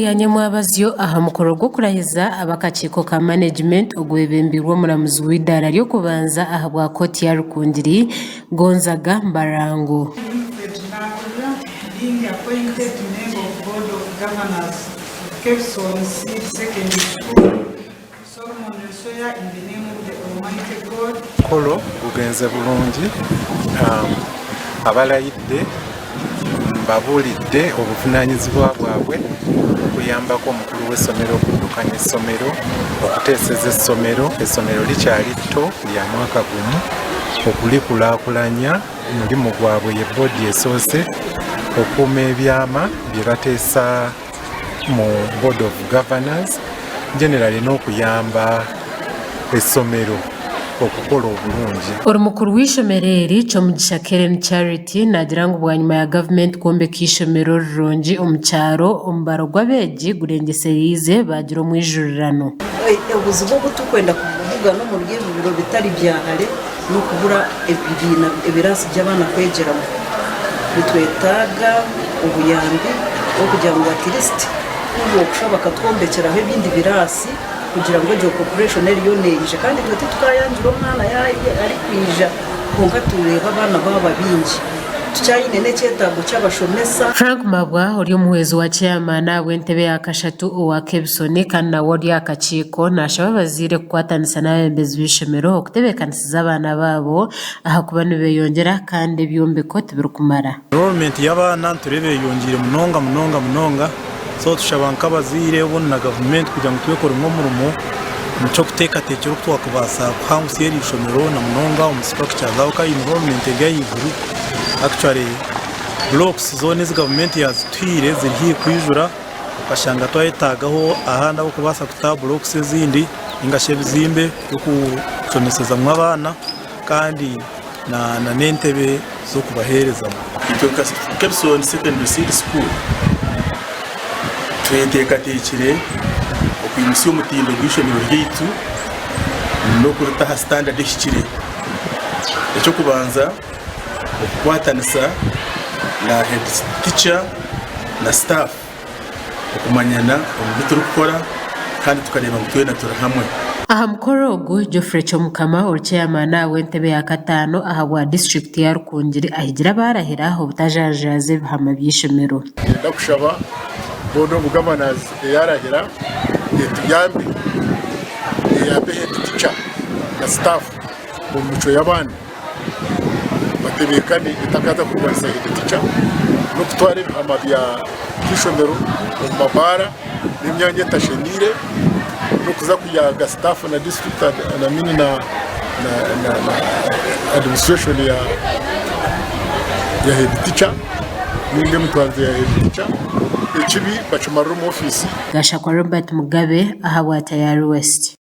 Rya nyamwabazyo aha mukoro gw'okurahiza ab'akakiiko ka manegimenti ogwebembeirwe omuramuzi w'eidaara ry'okubanza ahabwa kooti ya Rukungiri, Gonzaga Mbarango. Winfred Nakulya being appointed member of board of governors of Kebson Seed Secondary School, Solomon Nsoya in the name of the Almighty God. Omukolo gugenze bulungi, abalayidde mbabuulidde obuvunaanyizibwa bwabwe okuyambako omukulu w'essomero okuddukanya essomero, okuteeseza essomero, essomero likyali tto lya mwaka gumu, okulikulaakulanya mulimu gwabwe ye bboodi esoose, okukuuma ebyama bye bateesa mu board of governors generally n'okuyamba essomero okukola obulungi. Ori mukuru w'eishomero eri, Kyomugisha Kellen Charity naagira ngu bwanyima ya gavumenti kwombeka eishomero rirungi omu kyaro, omubaro gw'abeegi gurengyesereize baagira omwijurirano. Obuzibu obu turikwenda kubugana omuri ebi biro bitari bya hare n'okubura ebibiina ebiraasi by'abaana kwegyeramu. Nitwetaaga obuyambi bw'okugira ngu at least ku bookusha bakatwombekyeraho ebindi biraasi kugira ngu egyo population eriyo neija kandi itwe titukayangira omwana yaaba arikwija kwonka tureebe abaana baaba baingi. Tukyaine n'ekyetaago ky'abashomesa. Frank Mabwa ori omuhwezi wa chairman ahabw'entebe ya kashatu owa Kebisoni kandi nawe ori aha kakiiko nashaba abazaire kukwatanisa n'abebembezi b'eishomero okutebeekanisiza abaana baabo ahakuba nibeyongyera kandi ebyombeko tibirikumara. Enrollment y'abaana nitureeba eyeyongyeire munonga munonga munonga so tushaba nk'abazaire obundi na gavumenti kugira ngu twekoremu omurimo omu ky'okuteekateekyera oku twakubaasa kuhangusya eri ishomero na munonga omu structure zaabo ka enrollment eri ahaiguru actually blocks zoona ezi gavumenti yaazituhaire ziri haihi kwijura okashanga twayetaagaho ahandi ah'okubaasa kuta blocks ezindi ninga shi ebizimbe by'okushomesezamu abaana kandi na n'entebe z'okubaheerezamu. Itwe nka Kebson Secondary Seed School tweteekateekire okwimutsya omutindo gw'eishomero ryaitu n'okurita aha sitandadi ehikire. Eky'okubanza okukwatanisa na head teacher na staff okumanyana omu bi turikukora kandi tukareeba ngu twena turi hamwe. Aha mukoro ogu, Geoffrey Kyomukama ori Chairman w'entebe ya kataano ahabwa disiturikiti ya Rukungiri ahigire abaarahira obutajanjaaza ebihama by'eishomero. Niinyenda kushaba Board of Governors eyarahira etuyambe, eyambe head teacher na staff omu micwe y'abaana batebeekane etakaza kurwanisa head teacher n'okutwara ebihama by'eishomero omu mabaara n'emyanya etashemeire n'okuza kuyaga staff na district I mean na administration ya head teacher ninga emitwarize ya head teacher ekibi bakimarire omu ofiisi. Gashakwa Robert Mugabe ahabwa Tayari West.